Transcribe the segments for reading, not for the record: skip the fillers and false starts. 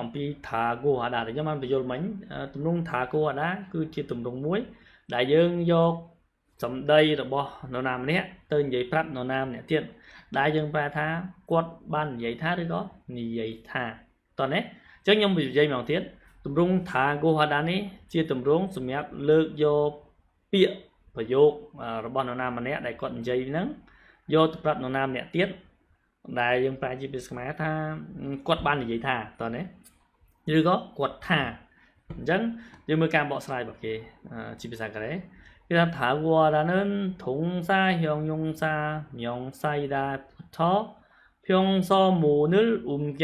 អំពី다고하다 ដែលខ្ញុំបានបញ្យល់មិញទម្រង់다고하다គឺជាទម្រង់មួយដែលយើងយកសម្ដីរបស់នរណាម្នាក់ទៅនិយាយប្រាប់នរណាម្នាក់ទៀតដែលយើងប្រែថាគាត់បាននិយាយថាឬក៏និយាយថាតោះណាអញ្ចឹងខ្ញុំនិយាយម្ដងទៀតទម្រង់다고하다នេះជាទម្រង់សម្រាប់លើកយកពាក្យប្រយោគរបស់នរណាម្នាក់ដែលគាត់និយាយហ្នឹងយកទៅប្រាប់នរណាម្នាក់ទៀតដែលយើងប្រែជាភាសាខ្មែរថាគាត់បាននិយាយថាតោះណាឬក៏គាត់ថាអញ្ចឹងយើងមើលការបកស្រាយរបស់គេជាភាសាកូរ៉េគេថា다고하다는 동사, 형용사, 명사이다 붙어 평서문을 옮겨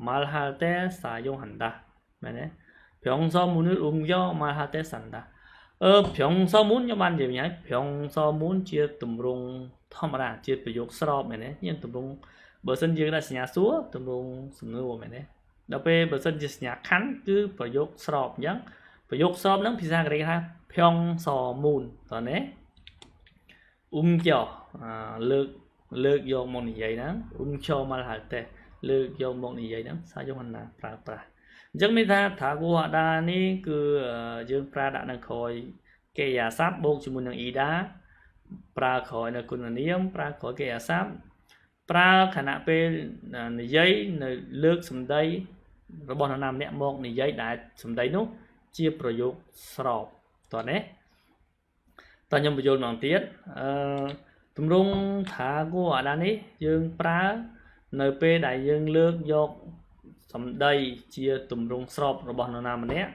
말할 때 사용한다. មែនទេ 평서문을 옮겨 말할 때 쓴다. 평서문 ខ្ញុំបាននិយាយហើយ 평서문 ជាទម្រង់ធម្មតាជាប្រយោគស្របមែនទេយើងទម្រង់បើសិនយើងដាក់សញ្ញាសួរទម្រង់សំណួរមែនទេដល់ពេលបើសិនជាសញ្ញាខណ្ឌគឺប្រយោគស្របអញ្ចឹងប្រយោគស្របហ្នឹងភាសាកូរ៉េគេថា 평서문 តោះណា 옮겨 លើកលើកយកមកនិយាយហ្នឹង 옮겨 말할 때 លើកយកមកនិយាយហ្នឹង사용한다 ប្រើប្រាស់អញ្ចឹងមានថា다고하다នេះគឺយើងប្រើដាក់នៅក្រោយកិរិយាសព្ទបូកជាមួយនឹង 이다 ប្រើក្រោយនៅគុណនាមប្រើក្រោយកិរិយាសព្ទប្រើខណៈពេលនិយាយនៅលើកសម្ដីរបស់នរណាម្នាក់មកនិយាយដែលសម្ដីនោះជាប្រយោគស្របតោះណាតើខ្ញុំបញ្យល់ម្ដងទៀតអឺទម្រង់다고하다នេះយើងប្រើនៅពេលដែលយើងលើកយកសម្ដីជាទម្រង់ស្របរបស់នរណាម្នាក់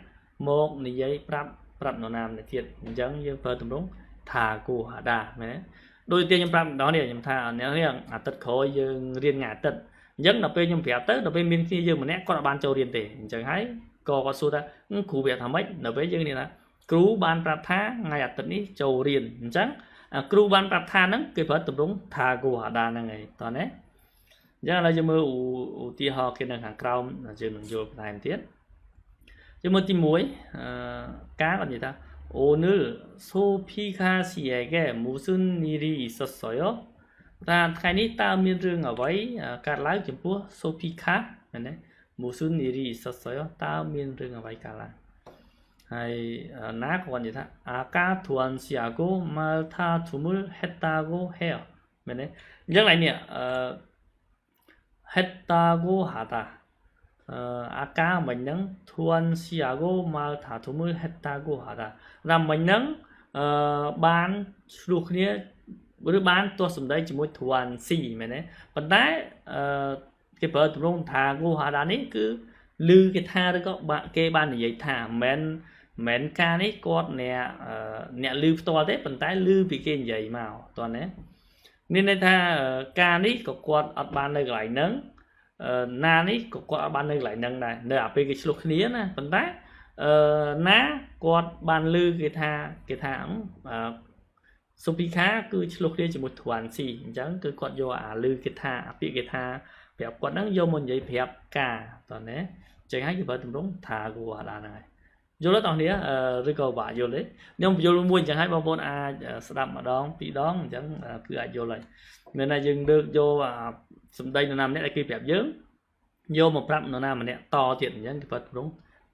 មកនិយាយប្រាប់ប្រាប់នរណាម្នាក់ទៀតអញ្ចឹងយើងប្រើទម្រង់다고하다មែនទេដូចទីខ្ញុំប្រាប់ម្ដងនេះខ្ញុំថាអ្នកនេះអាទិត្យក្រោយយើងរៀនថ្ងៃអាទិត្យអញ្ចឹងដល់ពេលខ្ញុំប្រាប់ទៅដល់ពេលមានគ្នាយើងម្នាក់គាត់អត់បានចូលរៀនទេអញ្ចឹងហើយក៏គាត់សួរថាគ្រូប្រាប់ថាម៉េចដល់ពេលយើងនេះថាគ្រូបានប្រាប់ថាថ្ងៃអាទិត្យនេះចូលរៀនអញ្ចឹងគ្រូបានប្រាប់ថាហ្នឹងគេប្រើទម្រង់다고하다ហ្នឹងឯងតោះណាអញ្ចឹងឥឡូវយើងមើលឧទាហរណ៍គេនៅខាងក្រោមយើងនឹងយល់បន្ថែមទៀតយើងមើលទី1អឺការគាត់និយាយថា 오늘 소피카 씨에게 무슨 일이 있었어요? ថាថ្ងៃនេះតើមានរឿងអ្វីកើតឡើងចំពោះ 소피카 មែនទេ 무슨 일이 있었어요? តើមានរឿងអ្វីកើតឡើងហើយណាគាត់និយាយថា 아까 두한 씨하고 말다툼을 했다고 해요 មែនទេអញ្ចឹងឡើយនេះអឺ 했다고 하다 អឺ 아까 មិញហ្នឹង 두한 씨하고 말다툼을 했다고 하다 ថាមិញហ្នឹងអឺបានឆ្លោះគ្នាឬបានទាស់សម្ដីជាមួយ 두한 씨 មែនទេប៉ុន្តែអឺគេប្រើទម្រង់다고하다នេះគឺឮគេថាឬក៏គេបាននិយាយថាមិនមែនការនេះគាត់អ្នកអ្នកឮផ្ទាល់ទេប៉ុន្តែឮពីគេនិយាយមកតោះណាមានន័យថាការនេះក៏គាត់អត់បាននៅកន្លែងហ្នឹងណានេះក៏គាត់អត់បាននៅកន្លែងហ្នឹងដែរនៅអាពេលគេឆ្លោះគ្នាណាប៉ុន្តែអឺណាគាត់បានឮគេថាគេថាអឺសុភីខាគឺឆ្លោះគ្នាជាមួយធួនស៊ីអញ្ចឹងគឺគាត់យកអាឮគេថាអាពាក្យគេថាប្រាប់គាត់ហ្នឹងយកមកនិយាយប្រាប់ការតោះណាអញ្ចឹងហើយគេប្រើទម្រង់다고하다ហ្នឹងហើយយល់ទេបងប្អូនឬក៏បាក់យល់ទេខ្ញុំយល់មួយអញ្ចឹងហើយបងប្អូនអាចស្ដាប់ម្ដងពីរដងអញ្ចឹងគឺអាចយល់ហើយមានថាយើងលើកយកសម្ដីនរណាម្នាក់ដែលគេប្រាប់យើងយកមកប្រាប់នរណាម្នាក់តទៀតអញ្ចឹងគេប្រើទម្រង់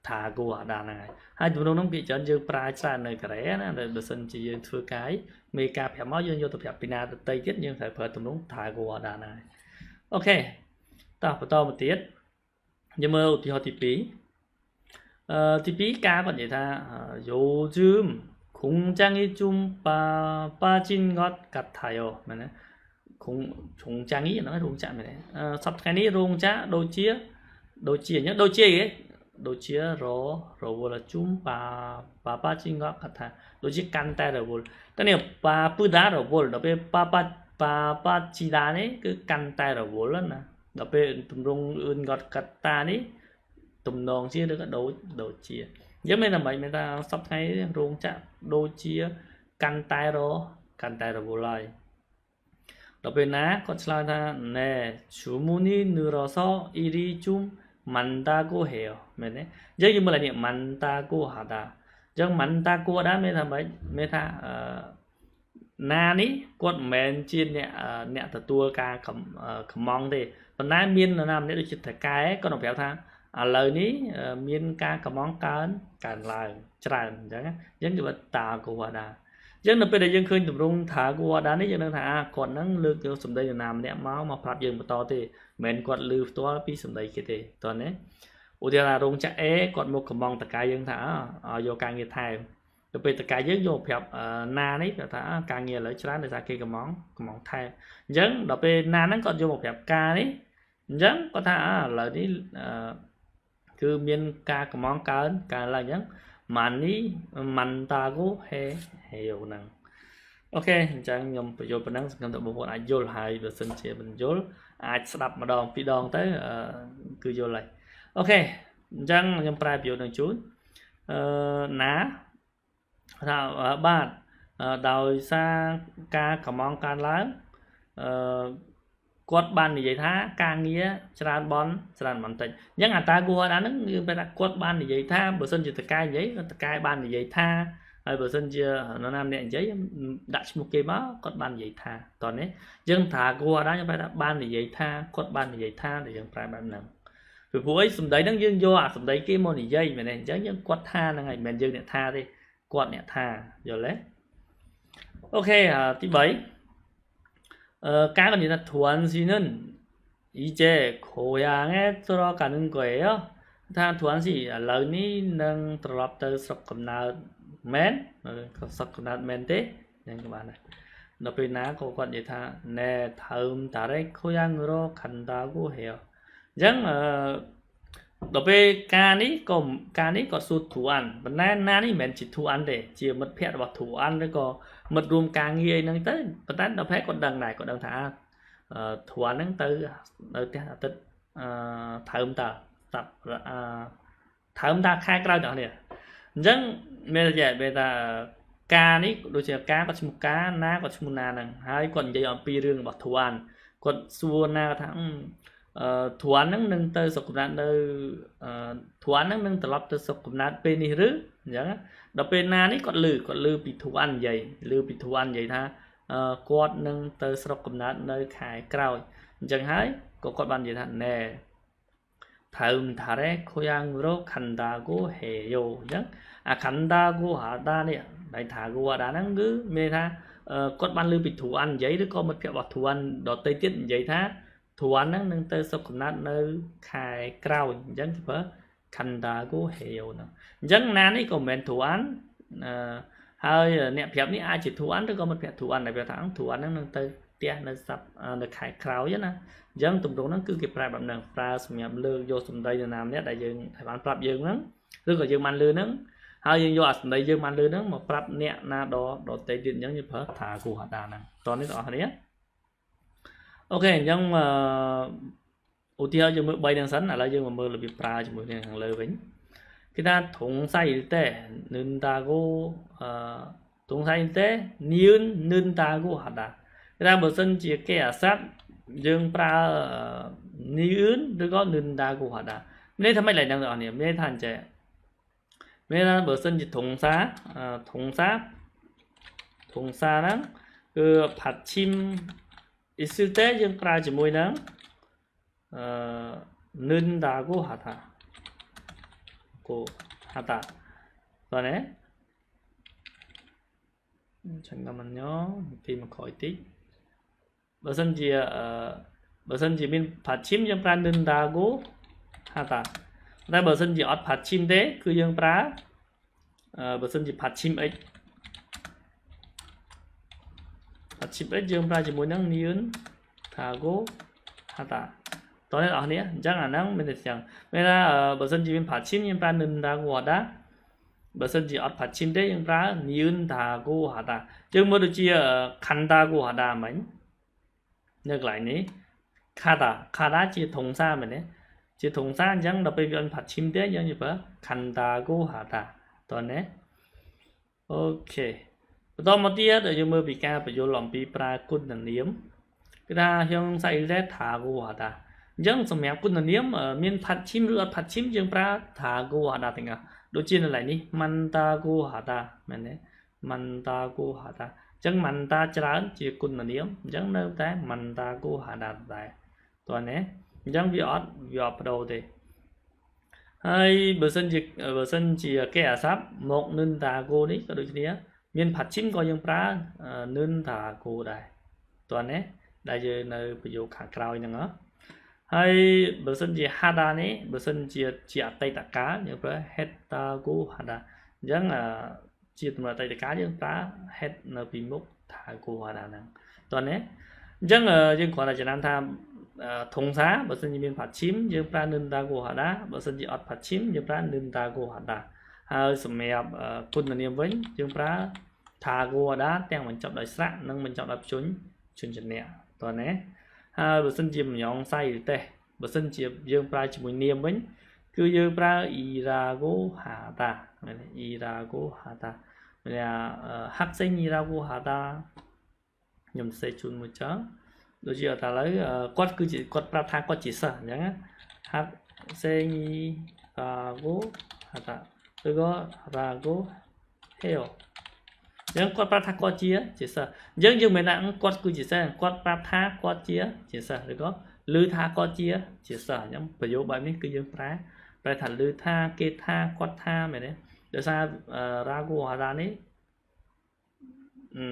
다고하다ហ្នឹងហើយហើយទម្រង់ហ្នឹងភាគច្រើនយើងប្រើច្រើននៅកូរ៉េណាដែលបើសិនជាយើងធ្វើកាយមេការប្រាប់មកយើងយកទៅប្រាប់ពីណាដតីទៀតយើងត្រូវប្រើទម្រង់다고하다ហ្នឹងហើយ OK តោះបន្តមកទៀតយើងមើលឧទាហរណ៍ទី2អឺទី2ការគាត់និយាយថា 요즘 공장이 좀 바빠진 것 같아요 មែនទេគង공장이ហ្នឹងរោងចក្រមែនទេអឺសប្តាហ៍ថ្ងៃនេះរោងចក្រដូចជាដូចជាអញ្ចឹងដូចជាគេដូចជាររវល់좀 바빠진 것 같아 ដូចជាកាន់តែរវល់តែនេះ바쁘다រវល់ដល់ពេល바빠 바빠지다នេះគឺកាន់តែរវល់ណាដល់ពេលទម្រង់은 것 같다នេះទំនងជាឬក៏ដូចដូចជាអញ្ចឹងមានតែមិនមានថាសប្តាហ៍ថ្ងៃរោងចក្រដូចជាកាន់តែរកាន់តែរវល់ហើយដល់ពេលណាគាត់ឆ្លើយថា네 주문이 늘어서 일이 좀 많다고 해요 មែនទេអញ្ចឹងយើងមើលនេះ 많다고 하다 អញ្ចឹង 많다고 하다 មានថាម៉េចមានថាអឺណានេះគាត់មិនមែនជាអ្នកអ្នកទទួលការកំងទេប៉ុន្តែមាននរណាម្នាក់ដូចជាថកែគាត់នឹងប្រាប់ថា ឥឡូវនេះមានការកំងកើនឡើងច្រើនអញ្ចឹងអញ្ចឹងគេថាតាគូហាដាអញ្ចឹងនៅពេលដែលយើងឃើញទម្រង់ថាគូហាដានេះយើងនឹងថាគាត់នឹងលើកយកសម្ដីនរណាម្នាក់មកប្រាប់យើងបន្តទេមិនមែនគាត់ឮផ្ទាល់ពីសម្ដីគេទេតោះណាឧទាហរណ៍រោងចក្រ A គាត់មកកំងតកាយយើងថាឲ្យយកការងារថែមទៅពេលតកាយយើងយកប្រាប់ណានេះប្រាប់ថាការងារឥឡូវច្រើនដោយសារគេកំងថែមអញ្ចឹងដល់ពេលណាហ្នឹងគាត់យកមកប្រាប់ការនេះអញ្ចឹងគាត់ថាឥឡូវនេះគឺមានការកំងកើនឡើងអញ្ចឹងម៉ានីម៉ាន់តាគូហេហេយោហ្នឹងអូខេអញ្ចឹងខ្ញុំបញ្យល់ប៉ុណ្ណឹងសង្ឃឹមថាបងប្អូនអាចយល់ហើយបើសិនជាមិនយល់អាចស្ដាប់ម្ដងពីរដងទៅគឺយល់ហើយអូខេអញ្ចឹងខ្ញុំប្រែប្រយោជន៍នឹងជូនណាថាបាទដោយសារការកំងកើនឡើងអឺគាត់បាននិយាយថាការងារច្រើនបនច្រើនបន្តិចអញ្ចឹងអាតាគូហាដាហ្នឹងយើងបែរថាគាត់បាននិយាយថាបើសិនជាតកែនិយាយតកែបាននិយាយថាហើយបើសិនជានរណាម្នាក់និយាយដាក់ឈ្មោះគេមកគាត់បាននិយាយថាតោះនេះយើងថាគូហាដាយើងបែរថាបាននិយាយថាគាត់បាននិយាយថាដែលយើងប្រែបែបហ្នឹងពីព្រោះអីសម្ដីហ្នឹងយើងយកអាសម្ដីគេមកនិយាយមែនទេអញ្ចឹងយើងគាត់ថាហ្នឹងហើយមិនមែនយើងអ្នកថាទេគាត់អ្នកថាយល់ទេអូខេទី3ការគាត់និយាយថា 도안 씨는 이제 고향에 돌아가는 거예요 ថា 도안 씨 ឥឡូវនេះនឹងត្រឡប់ទៅស្រុកកំណើតមែនស្រុកកំណើតមែនទេហ្នឹងក៏បានដែរដល់ពេលណាក៏គាត់និយាយថា 네 다음 달에 고향으로 간다고 해요 អញ្ចឹងដល់ពេលការនេះក៏ការនេះក៏សួរធូអានប៉ុន្តែណានេះមិនមែនជាធូអានទេជាមិត្តភ័ក្តិរបស់ធូអានឬក៏មិត្តរួមការងារអីហ្នឹងទៅប៉ុន្តែដល់ពេលគាត់ដឹងដែរគាត់ដឹងថាធូអានហ្នឹងទៅនៅផ្ទះអាទិត្យថើមតាតាប់ថើមតាខែក្រោយដល់នេះអញ្ចឹងមានតែគេថាការនេះដូចជាការគាត់ឈ្មោះការណាគាត់ឈ្មោះណាហ្នឹងហើយគាត់និយាយអំពីរឿងរបស់ធូអានគាត់សួរណាថាធួនហ្នឹងនឹងទៅស្រុកកំណើតនៅធួនហ្នឹងនឹងត្រឡប់ទៅស្រុកកំណើតពេលនេះឬអញ្ចឹងដល់ពេលណានេះគាត់លឺពីធួននិយាយលឺពីធួននិយាយថាគាត់នឹងទៅស្រុកកំណើតនៅខែក្រោយអញ្ចឹងហើយក៏គាត់បាននិយាយថាណែ다음 달에 고향으로 간다고 해요 អញ្ចឹងអា 간다고 하다 នេះដែលថា go 하다 ហ្នឹងគឺមានថាគាត់បានលឺពីធួននិយាយឬក៏មិត្តភក្តិរបស់ធួនដទៃទៀតនិយាយថាធួនហ្នឹងនឹងទៅស្រុកកំណើតនៅខែក្រោយអញ្ចឹងគេប្រើ 간다고 해요 ហ្នឹងអញ្ចឹងណានេះក៏មិនមែនធួនហើយអ្នកប្រាប់នេះអាចជាធួនឬក៏មិត្តភក្តិធួនដែលប្រាប់ថាធួនហ្នឹងនឹងទៅផ្ទះនៅសប្នៅខែក្រោយណាអញ្ចឹងទម្រង់ហ្នឹងគឺគេប្រើបែបហ្នឹងប្រើសម្រាប់លើកយកសម្ដីនរណាម្នាក់ដែលយើងបានប្រាប់យើងហ្នឹងឬក៏យើងបានលើហ្នឹងហើយយើងយកអាសម្ដីយើងបានលើហ្នឹងមកប្រាប់អ្នកណាដទៃទៀតអញ្ចឹងយើងប្រើថាគូហាដាហ្នឹងតោះនេះបងប្អូនអូខេអញ្ចឹងឧទាហរណ៍យើងមើល3ហ្នឹងសិនឥឡូវយើងមកមើលរបៀបប្រើជាមួយគ្នាខាងលើវិញគេថាធុងសៃតេនឹនតាគូធុងសៃតេនីននឹនតាគូហាដាគេថាបើសិនជាគេអាស័ព្ទយើងប្រើនីនឬក៏នឹនតាគូហាដានេះថាម៉េចឡើយហ្នឹងបងប្អូនមានថាអញ្ចឹងមានថាបើសិនជាធុងសាធុងសាធុងសាហ្នឹងគឺផាត់ឈីម 있을 때យើងប្រើជាមួយនឹង는다고 하다 고 하다 តោះណា 잠깐만요 ទីមកក្រោយតិចបើសិនជាបើសិនជាមានផាត់ឈីមយើងប្រើ 는다고 하다 តែបើសិនជាអត់ផាត់ឈីមទេគឺយើងប្រើបើសិនជាផាត់ឈីម x ផាត់ឈីម x យើងប្រើជាមួយនឹង 니은 다고 하다 តោះអ្នកនរគ្នាអញ្ចឹងអាហ្នឹងមានតែចឹងមានថាបើសិនជាមានផាត់ឈីមយើងប្រើ 는다고 하다 បើសិនជាអត់ផាត់ឈីមទេយើងប្រើ 니은다고 하다 យើងមើលដូចជា 간다고 하다 មិញនៅកន្លែងនេះ 가다 가다 ជាធុងសាមែនទេជាធុងសាអញ្ចឹងដល់ពេលវាអត់ផាត់ឈីមទេយើងប្រើ 간다고 하다 តោះណាអូខេបន្តមកទៀតយើងមើលពីការបញ្យល់អំពីប្រើគុណនាមគឺថាខ្ញុំសៃលេថាគូហាដាអញ្ចឹងសម្រាប់គុណនាមមានផាត់ឈីមឬអត់ផាត់ឈីមយើងប្រើថាគូហាដាទាំងអស់ដូចជានៅកន្លែងនេះម៉ាន់តាគូហាដាមែនទេម៉ាន់តាគូហាដាអញ្ចឹងម៉ាន់តាច្រើនជាគុណនាមអញ្ចឹងនៅតែម៉ាន់តាគូហាដាដែរតោះណាអញ្ចឹងវាអត់បដូរទេ ហើយបើសិនជាគេអាស័ព្ទមក 는다고 នេះក៏ដូចគ្នាមាន 받침 ក៏យើងប្រើ 는다고 ដែរតោះណាដែលយើងនៅប្រយោគខាងក្រោយហ្នឹងហ៎ហើយបើសិនជា 하다 នេះបើសិនជាជាអតីតកាលយើងប្រើ 했다고 하다 អញ្ចឹងជាទម្រង់អតីតកាលយើងប្រើ 했 នៅពីមុខ 다고 하다 ហ្នឹងតោះណាអញ្ចឹងយើងគ្រាន់តែចំណាំថា 동사 បើសិនជាមាន 받침 យើងប្រើ 는다고 하다 បើសិនជាអត់ 받침 យើងប្រើ 는다고 하다 ហើយសម្រាប់គុណនាមវិញយើងប្រើ 다고 하다 ទាំងបញ្ចប់ដោយស្រៈនិងបញ្ចប់ដោយព្យញ្ជនៈតោះណាហើយបើសិនជា명사 ឬទេបើសិនជាយើងប្រើជាមួយនាមវិញគឺយើងប្រើ 이라고 하다 이라고 하다 មាន 학생이라고 하다 ខ្ញុំសេជូនមួយចោលដូចជាតែឥឡូវគាត់គឺជាគាត់ប្រាប់ថាគាត់ជាសិស្សអញ្ចឹង 학생이라고 하다 ឬក៏ 라고 해요 អញ្ចឹងគាត់ប្រាប់ថាគាត់ជាជាសិស្សអញ្ចឹងយើងមិនថាគាត់គឺជាសិស្សគាត់ប្រាប់ថាគាត់ជាជាសិស្សឬក៏ឮថាគាត់ជាជាសិស្សអញ្ចឹងប្រយោគបែបនេះគឺយើងប្រែប្រែថាឮថាគេថាគាត់ថាមែនទេដោយសារ 라고 하다 នេះអឺ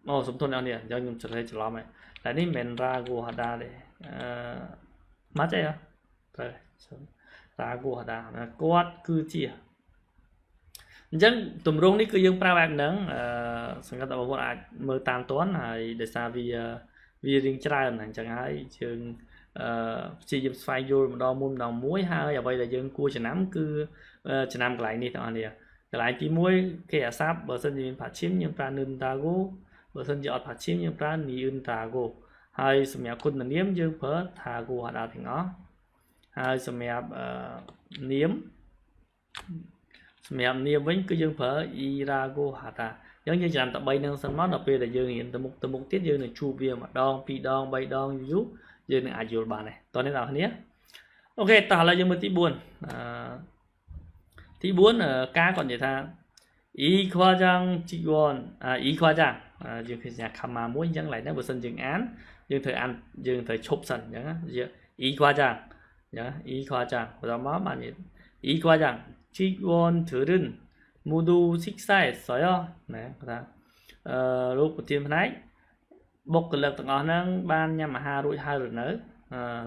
អូសំទោសអ្នកនេះអញ្ចឹងខ្ញុំច្រឡំច្រឡំហើយតែនេះមិនមែន 라고 하다 ទេអឺមកចេះត្រូវ 라고 하다 គាត់គឺជាអញ្ចឹងទម្រង់នេះគឺយើងប្រើបែបហ្នឹងអឺសង្កត់បងប្អូនអាចមើលតាមតន់ហើយដោយសារវាវារៀងច្រើនអញ្ចឹងហើយយើងអឺព្យាយាមស្វែងយល់ម្ដងមួយម្ដងមួយហើយអ្វីដែលយើងគួរចំណាំគឺចំណាំកន្លែងនេះទាំងអស់នេះកន្លែងទី1គេអាសាប់បើសិនជាមាន 받침 យើងប្រើ 는다고 បើសិនជាអត់ 받침 យើងប្រើ 니은다고 ហើយសម្រាប់គុណនាមយើងប្រើ 다고 하다 ទាំងអស់ហើយសម្រាប់នាមសម្រាប់នាមវិញគឺយើងប្រើ 이라고 하다 អញ្ចឹងយើងចំណាំតែ3នឹងសិនមកដល់ពេលដែលយើងរៀនទៅមុខទៅមុខទៀតយើងនឹងជួបវាម្ដងពីរដងបីដងយូរយើងនឹងអាចយល់បានដែរតោះនេះបងប្អូន OK តោះឥឡូវយើងមើលទី4អឺទី4ការគាត់និយាយថា 이 과장 직원 អា 이 과장 យើងឃើញសញ្ញា comma មួយអញ្ចឹងឡើយហ្នឹងបើសិនយើងអានយើងត្រូវអានយើងត្រូវឈប់សិនអញ្ចឹង 이 과장 អញ្ចឹង 이 과장 បន្តមកបាននិយាយ 이 과장 직원들은 모두 식사했어요 ណាគាត់ថាអឺលោកប្រធានផ្នែកបុគ្គលិកទាំងអស់ហ្នឹងបានញ៉ាំអាហាររួចហើយឬនៅ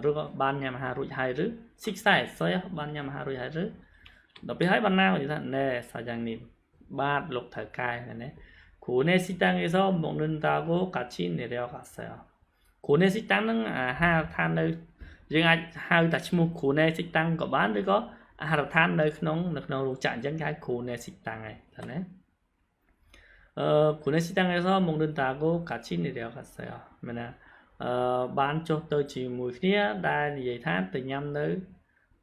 ឬក៏បានញ៉ាំអាហាររួចហើយឬ 식사했어요 បានញ៉ាំអាហាររួចហើយឬដល់ពេលហើយបានណានិយាយថាណែ 사장님 បាទលោកថៅកែណា 구내식당에서 먹는다고 같이 내려갔어요. 구내식당 ហ្នឹងអាហារដ្ឋាននៅយើងអាចហៅតែឈ្មោះ 구내식당 ក៏បានឬក៏អាហារដ្ឋាននៅក្នុងនៅក្នុងរោងចក្រអញ្ចឹងគេហៅ 구내식당 ហើយថាណាអឺ 구내식당에서 먹는다고 같이 내려갔어요 មែនណាអឺបានចុះទៅជាមួយគ្នាដែលនិយាយថាទៅញ៉ាំនៅ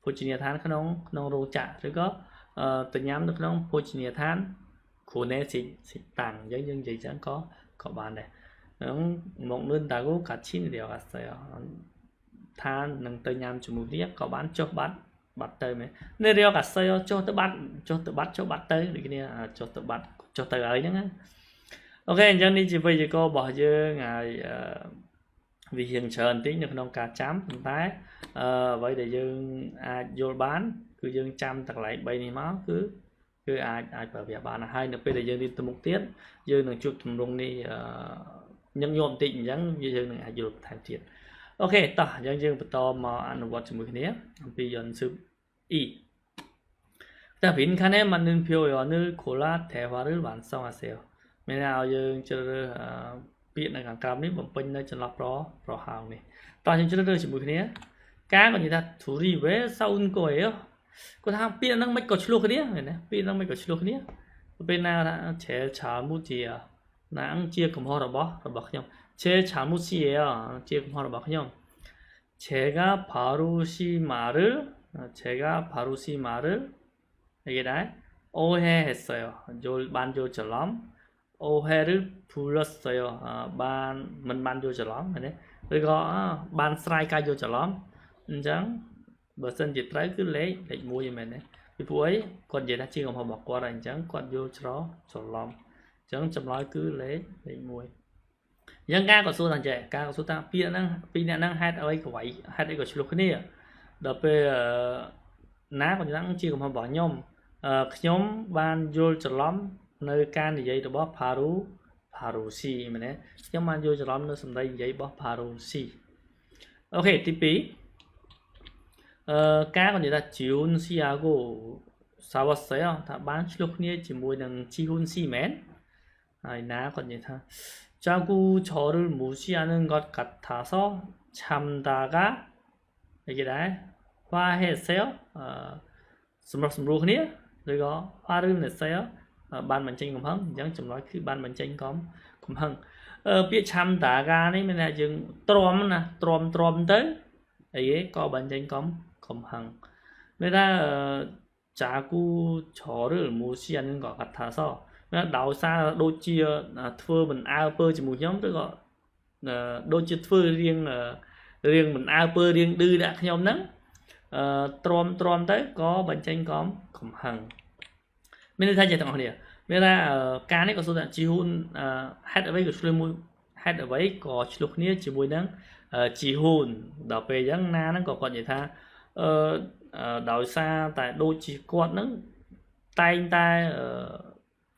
ភោជនីយដ្ឋានក្នុងក្នុងរោងចក្រឬក៏ទៅញ៉ាំនៅក្នុងភោជនីយដ្ឋាន 구내식당 អញ្ចឹងយើងនិយាយចឹងក៏ក៏បានដែរហ្នឹង 먹는다고 같이 내려갔어요 ថានឹងទៅញ៉ាំជាមួយគ្នាក៏បានចុះបាត់បាត់ទៅមែន 내려갔어요 ចុះទៅបាត់ចុះទៅបាត់ចុះបាត់ទៅដូចគ្នាចុះទៅបាត់ចុះទៅហើយហ្នឹងណា OK អញ្ចឹងនេះជាវេយ្យាករណ៍របស់យើងហើយវារៀងច្រើនតិចនៅក្នុងការចាំប៉ុន្តែអ្វីដែលយើងអាចយល់បាន គឺយើងចាំតែកន្លែង3នេះមកគឺគឺអាចអាចប្រើប្រាស់បានហើយនៅពេលដែលយើងរៀនទៅមុខទៀតយើងនឹងជួបទម្រង់នេះញឹកញាប់បន្តិចអញ្ចឹងយើងនឹងអាចយល់បន្ថែមទៀត OK តោះអញ្ចឹងយើងបន្តមកអនុវត្តជាមួយគ្នាអំពី연습 2 자, 빈칸에 맞는 표현을 골라 대화를 완성하세요. មានន័យឲ្យយើងជ្រើសរើសពាក្យនៅខាងក្រោមនេះបំពេញនៅចន្លោះប្រប្រហោងនេះតោះយើងជ្រើសរើសជាមួយគ្នាការគាត់និយាយថា 둘이 왜 싸운 거예요 គាត់ថាពាក្យហ្នឹងមិនក៏ឆ្លោះគ្នាមែនទេពាក្យហ្នឹងមិនក៏ឆ្លោះគ្នាពេលណាថា 제 잘못이에요 ណាជាកំហុសរបស់របស់ខ្ញុំ 제 잘못이에요 ជាកំហុសរបស់ខ្ញុំ 제가 바로 씨 말을 제가 바로 씨 말을 និយាយដែរ 오해했어요 យល់បានយល់ច្រឡំ 오해를 풀었어요 បានមិនបានយល់ច្រឡំមែនទេឬក៏បានស្រាយការយល់ច្រឡំអញ្ចឹងបើសិនជាត្រូវគឺលេខលេខ1មែនទេពីព្រោះអីគាត់និយាយថាជាកំហុសរបស់គាត់ហើយអញ្ចឹងគាត់យល់ច្រច្រឡំអញ្ចឹងចម្លើយគឺលេខលេខ1អញ្ចឹងការក៏សួរថាចេះការក៏សួរថាពីរហ្នឹងពីរអ្នកហ្នឹងហេតុអីក៏វាយហេតុអីក៏ឆ្លោះគ្នាដល់ពេល ណាគាត់ថាជាកំហុសរបស់ខ្ញុំខ្ញុំបានយល់ច្រឡំនៅការនិយាយរបស់ផារូស៊ីមែនទេខ្ញុំបានយល់ច្រឡំនៅសម្ដីនិយាយរបស់ផារូស៊ីអូខេទី2ការគាត់និយាយថាជីហ៊ុនស៊ីអាកូសាវ៉ាសេថាបានឆ្លោះគ្នាជាមួយនឹងជីហ៊ុនស៊ីមែនហើយណាគាត់និយាយថា자꾸 저를 무시하는 것 같아서 참다가 이게ដែរ화했어요 សម្រុះសម្រួលគ្នាឬក៏화를 냈어요បានបញ្ចេញកំហឹងអញ្ចឹងចម្លើយគឺបានបញ្ចេញកំហឹងពាក្យឆាំតាកានេះមានថាយើងទ្រាំណាទ្រាំទ្រាំទៅអីគេក៏បញ្ចេញកំហឹងមានថា자꾸 저를 무시하는 것 같아서 ដោយសារដូចជាធ្វើមិនអើពើជាមួយខ្ញុំឬក៏ដូចជាធ្វើរៀងរៀងមិនអើពើរៀងឌឺដាក់ខ្ញុំហ្នឹងទ្រាំទ្រាំទៅក៏បញ្ចេញកំហឹងមានន័យថាចេះទាំងអស់គ្នាមានថាការនេះក៏សួរថាជីហ៊ុនហេតុអ្វីក៏ឆ្លោះមួយហេតុអ្វីក៏ឆ្លោះគ្នាជាមួយនឹងជីហ៊ុនដល់ពេលអញ្ចឹងណាហ្នឹងក៏គាត់និយាយថាអឺដោយសារតែដូចជាគាត់ហ្នឹងតែងតែ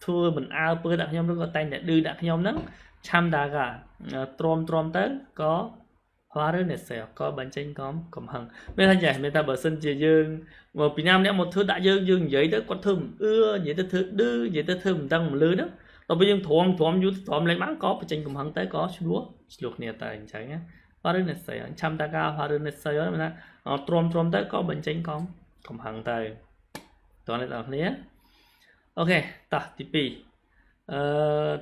ធ្វើមិនអើពើដាក់ខ្ញុំឬក៏តែងតែឌឺដាក់ខ្ញុំហ្នឹងឆាំដាកាទ្រាំទ្រាំទៅក៏화를 냈어요ក៏បញ្ចេញកំហឹងមានថាចេះមានថាបើសិនជាយើងមកពីណាម្នាក់មកធ្វើដាក់យើងយើងនិយាយទៅគាត់ធ្វើមិនអឿនិយាយទៅធ្វើឌឺនិយាយទៅធ្វើមិនដឹងមិនលឺហ្នឹងដល់ពេលយើងទ្រាំទ្រាំយូរទ្រាំលេងបានក៏បញ្ចេញកំហឹងទៅក៏ឆ្លោះឆ្លោះគ្នាទៅអញ្ចឹងណា화를 냈어요 참다가 화를 냈어요មានថាទ្រាំទ្រាំទៅក៏បញ្ចេញកំហឹងទៅតោះអ្នកនរគ្នាអូខេតោះទី2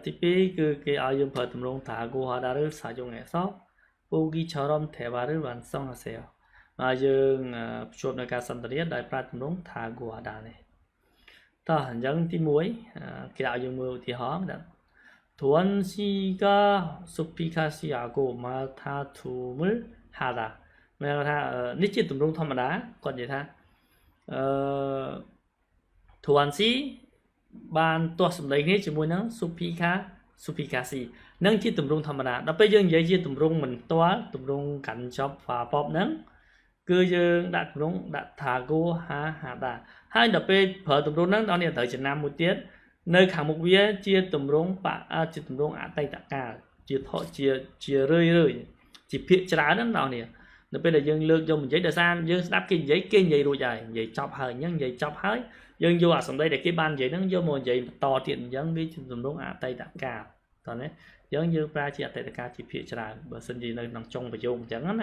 ទី2គឺគេឲ្យយើងប្រើទម្រង់다고하다를 사용해서 보기처럼 대화를 완성하세요 មកយើងភ្ជាប់នៅការសន្ទនាដោយប្រើទម្រង់다고하다នេះតោះអញ្ចឹងទី1គេឲ្យយើងមើលឧទាហរណ៍ដាក់도원 씨가 소피카 씨하고 말다툼을 하다 មានថានេះជាទម្រង់ធម្មតាគាត់និយាយថាអឺធួនស៊ីបានទាស់សម្ដីគ្នាជាមួយនឹងស៊ូភីកាស៊ូភីកាស៊ីនឹងជាទម្រង់ធម្មតាដល់ពេលយើងនិយាយជាទម្រង់មិនផ្ទាល់ទម្រង់កាន់ចប់ហ្វាប៉បហ្នឹងគឺយើងដាក់ទម្រង់ដាក់ថាគូហាហាដាហើយដល់ពេលប្រើទម្រង់ហ្នឹងដល់នេះត្រូវចំណាំមួយទៀតនៅខាងមុខវាជាទម្រង់បជាទម្រង់អតីតកាលជាថជាជារឿយរឿយជាភាកច្រើនហ្នឹងដល់នេះនៅពេលដែលយើងលើកយកមកនិយាយដោយសារយើងស្ដាប់គេនិយាយគេនិយាយរួចហើយនិយាយចប់ហើយអញ្ចឹងនិយាយចប់ហើយយើងយកអាសម្ដីដែលគេបាននិយាយហ្នឹងយកមកនិយាយបន្តទៀតអញ្ចឹងវាជាទម្រង់អតីតកាលតោះណាអញ្ចឹងយើងប្រើជាអតីតកាលជាភាកច្រើនបើសិនជានៅក្នុងចុងប្រយោគអញ្ចឹងណា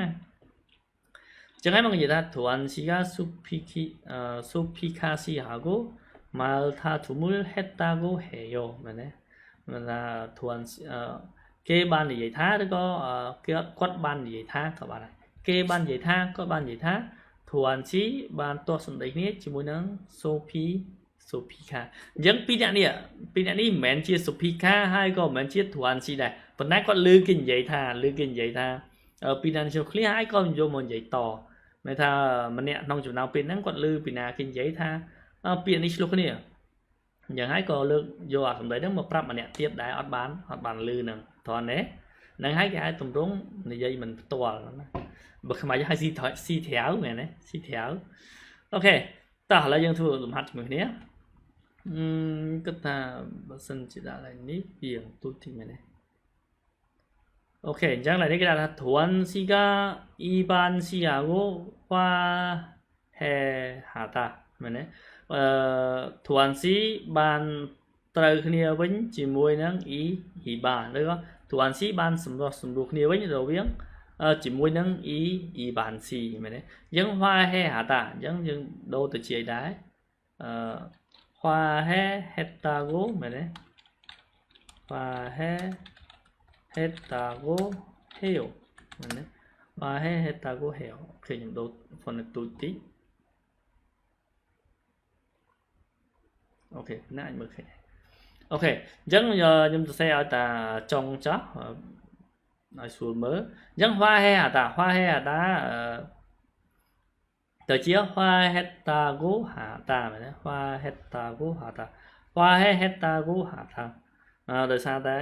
អញ្ចឹងហើយមកនិយាយថាធួនស៊ីកាស៊ូភីគីស៊ូភីកាស៊ីហាកូ말다툼을 했다고 해요មែនទេមានថាធួនគេបាននិយាយថាឬក៏គេគាត់បាននិយាយថាក៏បានដែរគេបាននិយាយថាគាត់បាននិយាយថាធួនស៊ីបានទាស់សម្ដីគ្នាជាមួយនឹងសូភីសូភីខាអញ្ចឹងពីរអ្នកនេះពីរអ្នកនេះមិនមែនជាសូភីខាហើយក៏មិនមែនជាធួនស៊ីដែរប៉ុន្តែគាត់ឮគេនិយាយថាឮគេនិយាយថាពីរអ្នកនេះគ្នាហើយក៏យកមកនិយាយតមានថាម្នាក់ក្នុងចំណោមពេលហ្នឹងគាត់ឮពីណាគេនិយាយថាពាក្យនេះឆ្លោះគ្នាអញ្ចឹងហើយក៏លើកយកអាសម្ដីហ្នឹងមកប្រាប់ម្នាក់ទៀតដែលអត់បានឮហ្នឹងត្រង់ទេហ្នឹងហើយគេហៅទម្រង់និយាយមិនផ្ទាល់ណាបើខ្មែរហៅស៊ីស៊ីត្រាវមែនទេស៊ីត្រាវអូខេតោះឥឡូវយើងធ្វើលំហាត់ជាមួយគ្នាគិតថាបើសិនជាដាក់ឡើងនេះវាទូចតិចមែនទេអូខេអញ្ចឹងឡើយនេះគេដាក់ថាធួនស៊ីកាអ៊ីបានស៊ីអាកូវ៉ាហេហាតាមែនទេអឺធួនស៊ីបានត្រូវគ្នាវិញជាមួយនឹងអ៊ីហ៊ីបានឬក៏ធួនស៊ីបានសម្រុះសម្រួលគ្នាវិញរវាងជាមួយនឹងអ៊ីអ៊ីបានស៊ីមែនទេអញ្ចឹងហွာហេហាតាអញ្ចឹងយើងដូរទៅជាដែរអឺហွာហេហេតាគូមែនទេហွာហេហេតាគូហេយោមែនទេហွာហេហេតាគូហេយោអូខេខ្ញុំដូរ font ទូចតិចអូខេណាអាចមើលឃើញអូខេអញ្ចឹងខ្ញុំសរសេរឲ្យតាចុងចោះឲ្យស្រួលមើលអញ្ចឹងហွာហេអាតាហွာហេអាតាទៅជាហွာហេតាគូហាតាមែនទេហွာហេតាគូហាតាហွာហេហេតាគូហាតាដោយសារតែ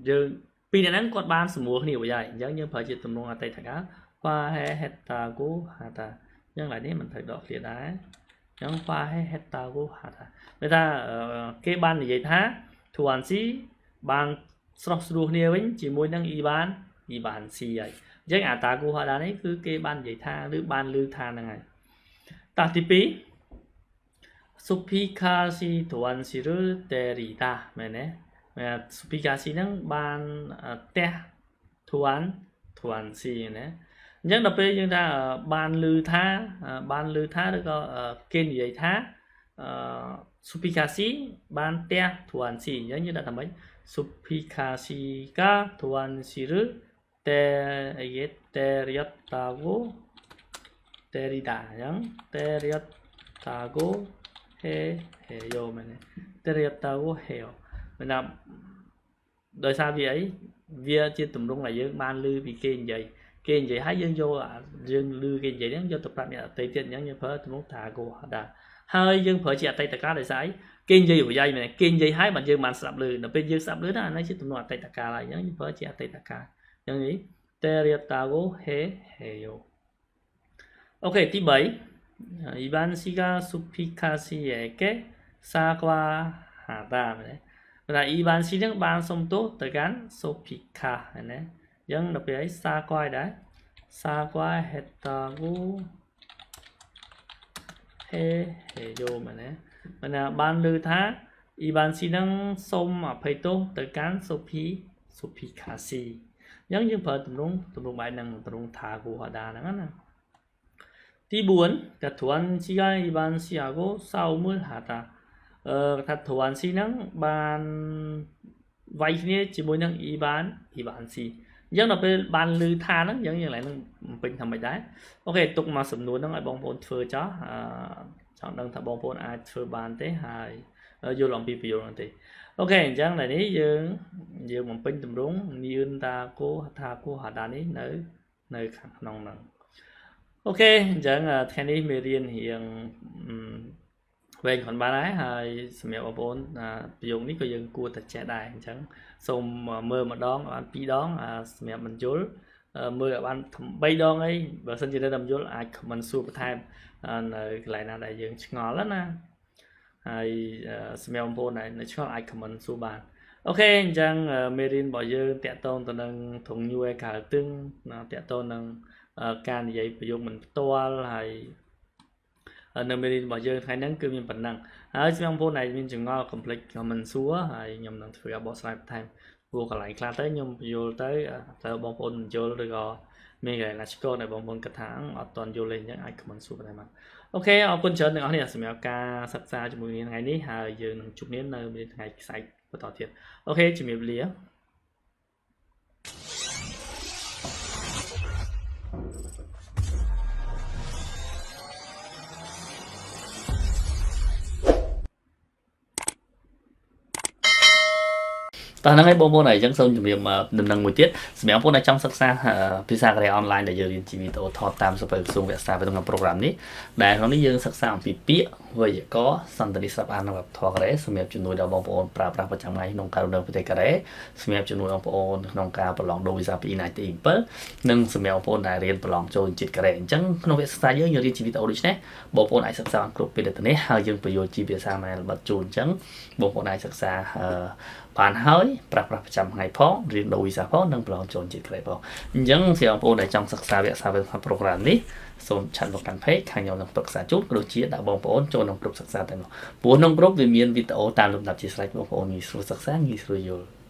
យើងពីរអ្នកហ្នឹងគាត់បានសម្រួលគ្នារួចហើយអញ្ចឹងយើងប្រើជាទម្រង់អតីតកាលហွာហេហេតាគូហាតា អញ្ចឹងឡើយនេះមិនត្រូវដកឃ្លាដែរអញ្ចឹង 화해했다고 하다 មានថាគេបាននិយាយថាធួអានស៊ីបានស្រស់ស្រួលគ្នាវិញជាមួយនឹងអ៊ីបានអ៊ីបានស៊ីហើយអញ្ចឹងអាតាគូហាដានេះគឺគេបាននិយាយថាឬបានឮថាហ្នឹងហើយតោះទី2 수피카시 도안시를 때리다 មែនទេសុភីកាស៊ីហ្នឹងបានទះធួនធួនស៊ីណាអញ្ចឹងដល់ពេលយើងថាបានឮថាបានឮថាឬក៏គេនិយាយថាសុភីកាស៊ីបានទះធួនស៊ីអញ្ចឹងយើងដាក់ថាម៉េចសុភីកាស៊ីកាធួនស៊ីឬតែអីគេ때렸다고 때리다 អញ្ចឹង때렸다고 해요 មែនទេ때렸다고 해요 មានថាដោយសារវាអីវាជាទម្រង់ដែលយើងបានឮពីគេនិយាយគេនិយាយហើយយើងយកយើងឮគេនិយាយហ្នឹងយកទៅប្រាប់អ្នកដទៃទៀតអញ្ចឹងយើងប្រើទម្រង់ 다고 하다 ហើយយើងប្រើជាអតីតកាលដោយសារអីគេនិយាយប្រយោជន៍មែនគេនិយាយហើយបានយើងបានស្ដាប់ឮដល់ពេលយើងស្ដាប់ឮណាអានេះជាទម្រង់អតីតកាលហើយអញ្ចឹងយើងប្រើជាអតីតកាលអញ្ចឹងនេះ 때렸다고 해요 អូខេទី3 이반 씨가 수피카 씨에게 사과하다 មែនទេថាអ៊ីបានស៊ីនឹងបានសុំទោសទៅកាន់សូភីខាណាអញ្ចឹងដល់ពេលអីសាគួយដែរសាគួយហេតាគូហេហេយោមែនទេមែនណាបានឮថាអ៊ីបានស៊ីនឹងសុំអភ័យទោសទៅកាន់សូភីសូភីខាស៊ីអញ្ចឹងយើងប្រើទម្រង់ទម្រង់បែបហ្នឹងទម្រង់ថាគូហាដាហ្នឹងណាទី4ថាធួនស៊ីកាអ៊ីបានស៊ីអាគូ싸움을 하다 អឺថាធួនស៊ីហ្នឹងបានវាយគ្នាជាមួយនឹងអ៊ីបានអ៊ីបានស៊ីអញ្ចឹងដល់ពេលបានឮថាហ្នឹងអញ្ចឹងយើងឡើងនឹងពេញថាម៉េចដែរអូខេទុកមកសំណួរហ្នឹងឲ្យបងប្អូនធ្វើចោះអឺចង់ដឹងថាបងប្អូនអាចធ្វើបានទេហើយយល់អំពីប្រយោគហ្នឹងទេអូខេអញ្ចឹងឥឡូវនេះយើងយើងបំពេញទម្រង់នឿនតាគោថាគោហាដានេះនៅនៅខាងក្នុងហ្នឹងអូខេអញ្ចឹងថ្ងៃនេះមេរៀនរៀងវែងគ្រាន់បានដែរហើយសម្រាប់បងប្អូនប្រយោគនេះក៏យើងគួរតែចេះដែរអញ្ចឹងសូមមើលម្ដងបានពីរដងសម្រាប់បញ្យលមើលឲ្យបាន3ដងអីបើសិនជានៅតែបញ្យលអាច comment សួរបន្ថែមនៅកន្លែងណាដែលយើងឆ្ងល់ណាហើយសម្រាប់បងប្អូនដែលនៅឆ្ងល់អាច comment សួរបានអូខេអញ្ចឹងមេរៀនរបស់យើងតាក់ទងទៅនឹងធុងញួរក្រៅទឹងតាក់ទងនឹងការនិយាយប្រយោគមិនផ្ទាល់ហើយនៅមេរៀនរបស់យើងថ្ងៃហ្នឹងគឺមានប៉ុណ្ណឹងហើយសម្រាប់បងប្អូនដែលមានចម្ងល់កុំភ្លេច comment សួរហើយខ្ញុំនឹងធ្វើការបកស្រាយបន្ថែមព្រោះកន្លែងខ្លះទៅខ្ញុំយល់ទៅតើបងប្អូនមិនយល់ឬក៏មានកន្លែងណាឆ្កល់ដែលបងប្អូនគិតថាអត់ទាន់យល់ទេអញ្ចឹងអាច comment សួរបន្ថែមបានអូខេអរគុណច្រើនទាំងអស់គ្នាសម្រាប់ការសិក្សាជាមួយគ្នាថ្ងៃនេះហើយយើងនឹងជួបគ្នានៅមេរៀនថ្ងៃស្អែកបន្តទៀតអូខេជំរាបលា តោះហ្នឹងហើយបងប្អូនហើយអញ្ចឹងសូមជម្រាបដំណឹងមួយទៀតសម្រាប់បងប្អូនដែលចង់សិក្សាភាសាកូរ៉េអនឡាញដែលយើងរៀនជាវីដេអូថតតាមសភៅក្រសួងវិទ្យាសាស្ត្រក្នុងប្រូក្រាមនេះដែលក្នុងនេះយើងសិក្សាអំពីពាក្យវេយ្យាករណ៍សន្ទនាស្រាប់អាននៅវប្បធម៌កូរ៉េសម្រាប់ជំនួយដល់បងប្អូនប្រើប្រាស់ប្រចាំថ្ងៃក្នុងការរស់នៅប្រទេសកូរ៉េសម្រាប់ជំនួយបងប្អូនក្នុងការប្រឡងដូរវីសាពី NIT 7និងសម្រាប់បងប្អូនដែលរៀនប្រឡងចូលជាតិកូរ៉េអញ្ចឹងក្នុងវគ្គសិក្សាយើងយើងរៀនជាវីដេអូដូចនេះបងប្អូនអាចសិក្សាបានគ្រប់ពេលទៅនេះហើយយើងបញ្យល់ជាភាសាម៉ែល្បិតជូនអញ្ចឹងបងប្អូនអាចសិក្សាបានហើយប្រាស់ប្រាស់ប្រចាំថ្ងៃផងរៀនដូរវីសាផងនិងប្រឡងចូលជាតិក្រេផងអញ្ចឹងសម្រាប់បងប្អូនដែលចង់សិក្សាវគ្គសាស្ត្រប្រូក្រាមនេះសូមឆាត់មកកាន់ page ខាងខ្ញុំនឹងប្រឹក្សាជូនក៏ដូចជាដាក់បងប្អូនចូលក្នុងក្រុមសិក្សាតែនោះព្រោះក្នុងក្រុមវាមានវីដេអូតាមលំដាប់ជាស្រេចបងប្អូនងាយស្រួលសិក្សាងាយស្រួលយល់។